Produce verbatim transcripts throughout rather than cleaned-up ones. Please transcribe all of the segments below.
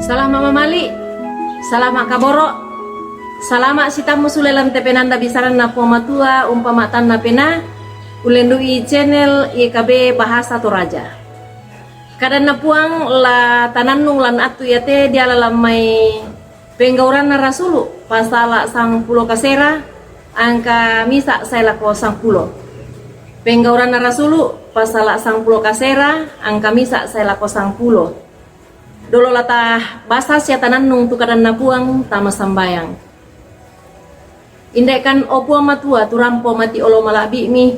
Salama mamali, salama kaboro, salama sitammu sule lan te penanda bisaranna Puang Matua umpama tanna pena, ulendu'i channel Y K B Bahasa Toraja. Kadanna Puang la tanannung lan attu iate diala lan mai Penggauranna Rasulu, pasala sangpulo kasera, angka misa sae lako sangpulo. Penggauranna Rasulu, pasala sangpulo kasera, angka misa sae lako sangpulo. Dolo lata basa sia tanannung tu kadanna Puang, tama sambayang. Inde'kan, o Puang Matua, tu rampo mati olo mala'bi'mi,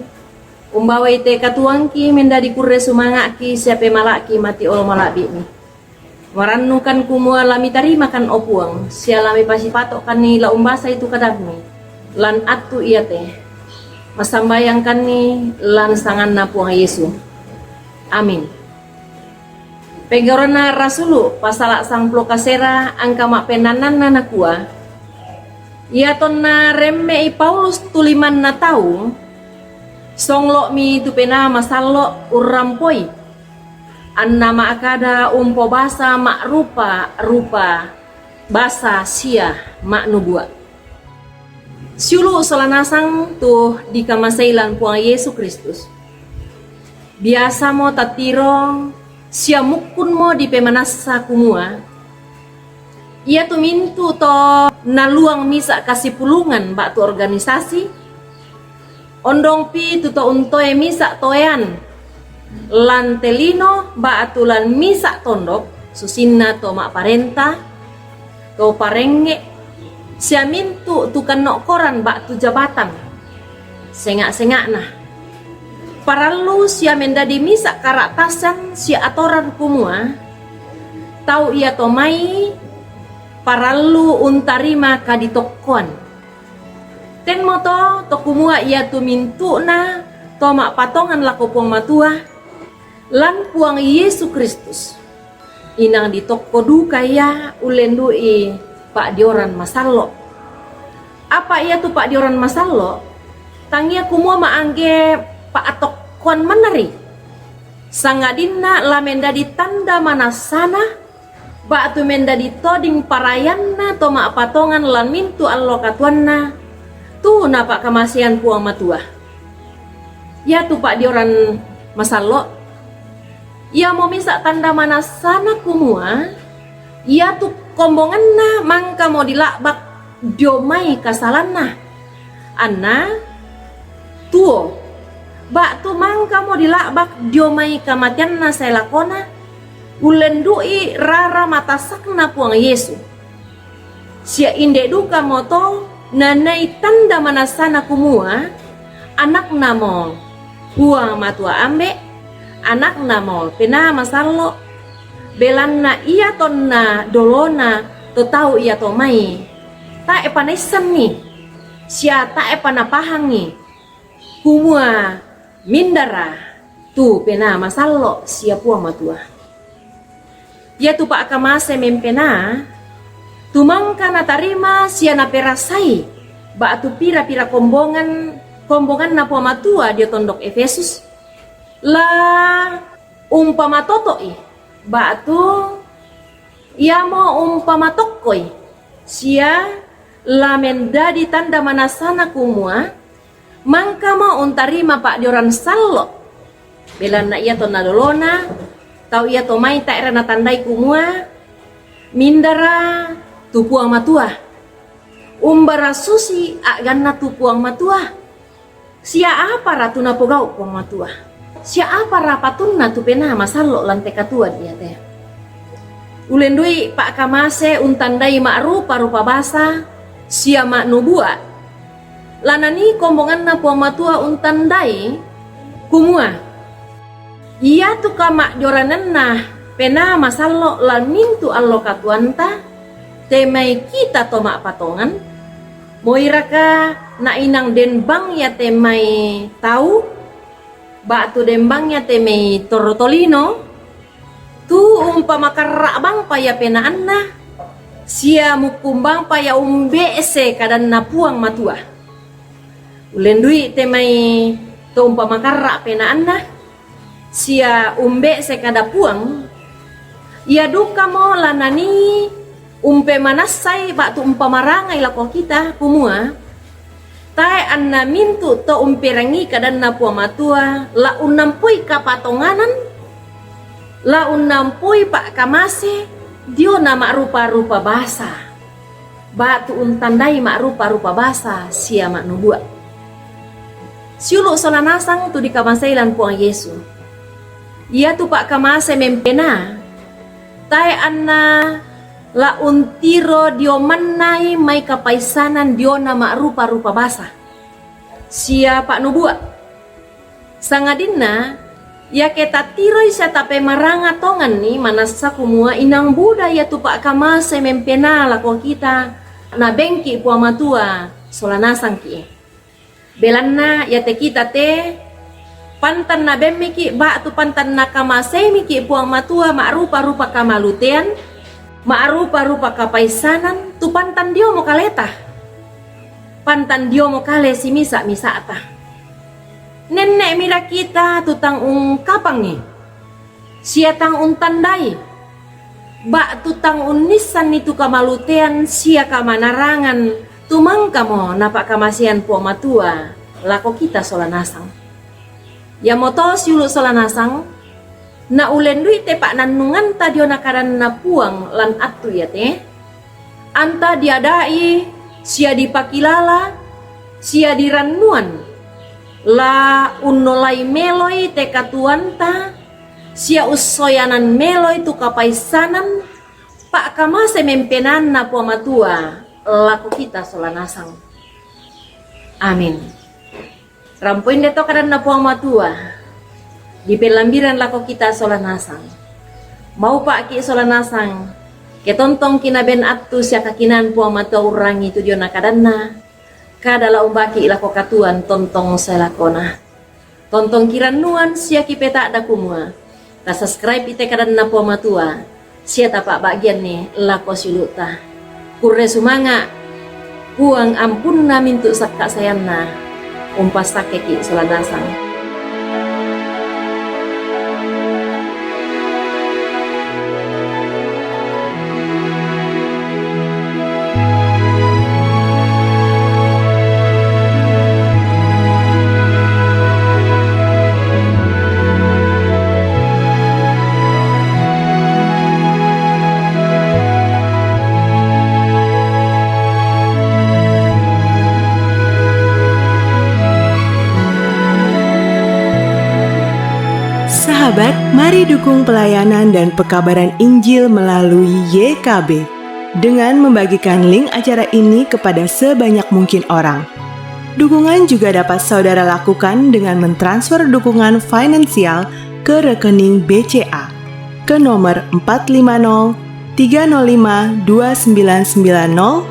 umbawai te katuoangki mendadi kurre sumanga'ki sia pemala'ki mati olo mala'bi'mi. Marannukan kumua la mitarimakan, o Puang, sia la mipasipato'kanni la umbasai tu kadammi lan attu iate. Massambayangkanni lan sanganna Puang Yesu. Amin. Penggauranna Rasulu, pasala sangpulo kasera, angka ma'pennannanna nakua, Ia tonna remme'i Paulus tu limanna tau, songlo'mi tu Penaa Masallo' urrampoi, anna ma'kada umpobasa ma'rupa-rupa basa sia ma'nubua'. Siulu' sola nasang tu dikamasei lan Puang Yesu Kristus. Biasamo tattiro sia mukkunmo dipemanassa kumua, iatu mintu' to naluang misa' kasipulungan ba'tu organisasi, ondongpi tu to untoe misa' toean lan te lino ba'tu lan misa' tondok, susinna to ma'parenta, to parengnge', sia mintu' tu kanno' koran ba'tu jabatan, senga'-senga'na. Parallu sia mendadi misa' kara'tasan sia atoran kumua, tau iato mai parallu untarima kaditokkoan. Tenmoto to kumua iatu mintu'na to ma'patongan lako Puang Matua lan Puang Yesu Kristus, inang ditokko duka ia ullendu'i pa'dioran masallo'. Apa iatu pa'dioran masallo', tangia kumua ma'angge pa'tokkoan mannari, sangadinna la mendadi tanda manassana, ba'tu mendadi toding parayanna to ma'patongan lan mintu' allo katuoanna, tu napa'kamasean Puang Matua. Iatu pa'dioran masallo', iamo misa' tanda manassana kumua, iatu kombonganna mangkamo dila'bak dio mai kasalanna, anna tuo, ba'tu mangkamo dila'bak dio mai kamateanna sae lakona, ullendu'i rara matasakna Puang Yesu. Sia inde dukamoto nanai tanda manassana kumua, anaknamo Puang Matua Ambe', anaknamo Penaa Masallo', belanna ia tonna dolona to tau iato mai, tae'pa naissanni, sia tae'pa napahangi, kumua mindara tu Penaa Masallo' sia Puang Matua. Iatu pa'kamase mempenaa, tu mangka natarima sia naperasai, ba'tu pira-pira kombongan, kombonganna Puang Matua dio tondok Efesus, la umpamatoto'i, ba'tu iamo umpamatokkoi, sia la mendadi tanda manassana kumua, mangkamo untarima pa'dioran sallo'. Belanna ia tonna dolona, tau iato mai tae'ra natandai kumua, mindara tu Puang Matua. Umbara susi a'ganna tu Puang Matua. Sia apara tu napogau' Puang Matua? Sia apara patunna tu Penaa Masallo' lan te katuoan iate? Ullendu'i pa'kamase untandai ma'rupa-rupa basa sia ma'nubua'. La nanii kombonganna Puang Matua untandai kumua, iatu kama'diorananna Penaa Masallo' lan mintu' allo katuoanta, te mai kita to ma'patongan, moiraka nainang den bang iate mai tau, ba'tu den bang iate mai torro tolino, tu umpamakarra' bangpa ia penaanna, sia mukkung bangpa ia umbe'se kadanna Puang Matua. Ullendu'i te mai to umpamakarra' penaanna, sia umbe'se kada Puang, Ia dukamo la nanii umpemanassai ba'tu umpamarangai lako kita, kumua, tae' anna mintu' to umperangi kadanNa Puang Matua la unnampui kapatonganan, la unnampui pa'kamase diona ma'rupa-rupa basa, ba'tu untandai ma'rupa-rupa basa sia ma'nubua'. Siulu' sola nasang tu dikamasei lan Puang Yesu. Iatu pa'kamase mempenaa, tae' anna la untiro dio mannai mai kapaissanan diona ma'rupa-rupa basa sia pa'nubua'. Sangadinna, iake tattiroi sia tapemaranga tonganni manassa kumua inang buda iatu pa'kamase mempenaa lako kita nabengki' Puang Matua sola nasangki'. Belanna iate kita te, pantan nabemmiki' ba'tu pantan nakamaseimiki' Puang Matua ma'rupa-rupa kamalutean, ma'rupa-rupa kapaissanan tu pantan diomo kaleta, pantan diomo kale simisa-misa'ta. Nenne'mira kita tu tang ungkapangi sia tang untandai, ba'tu tang unnissanni tu kamalutean sia kamanarangan tu mangkamo napa'kamasean Puang Matua lako kita sola nasang. Iamoto siulu' sola nasang, na ulendui te pa'nannunganta diona kadanNa Puang lan attu iate, anta diada'i sia dipakilala sia dirannuan, la unnolai meloi te katuoanta sia ussoyanan meloi tu kapaissanan pa'kamase mempenaanNa Puang Matua lako kita sola nasang. Amin. Rampo inde to kadanNa Puang Matua dipellambiran lako kita sola nasang. Maupa'ki' sola nasang, ke tontongki' naben attu sia kakinaan Puang Matua urrangi tu diona kadanNa, kada la umbaki' lako katuoan tontong sae lakona. Tontong kirannuan sia kipeta'da kumua, tasubscribe i te kadanNa Puang Matua, sia tapa'ba'gianni lako siulu'ta. Kurre sumanga', Puang ampunna mintu' sakka' sayanna umpassakkeki' sola nasang. Sahabat, mari dukung pelayanan dan pekabaran Injil melalui Y K B dengan membagikan link acara ini kepada sebanyak mungkin orang. Dukungan juga dapat saudara lakukan dengan mentransfer dukungan finansial ke rekening B C A ke nomor empat lima nol tiga nol lima dua sembilan sembilan nol,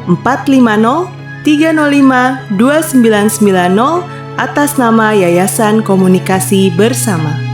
empat lima nol tiga nol lima dua sembilan sembilan nol, atas nama Yayasan Komunikasi Bersama.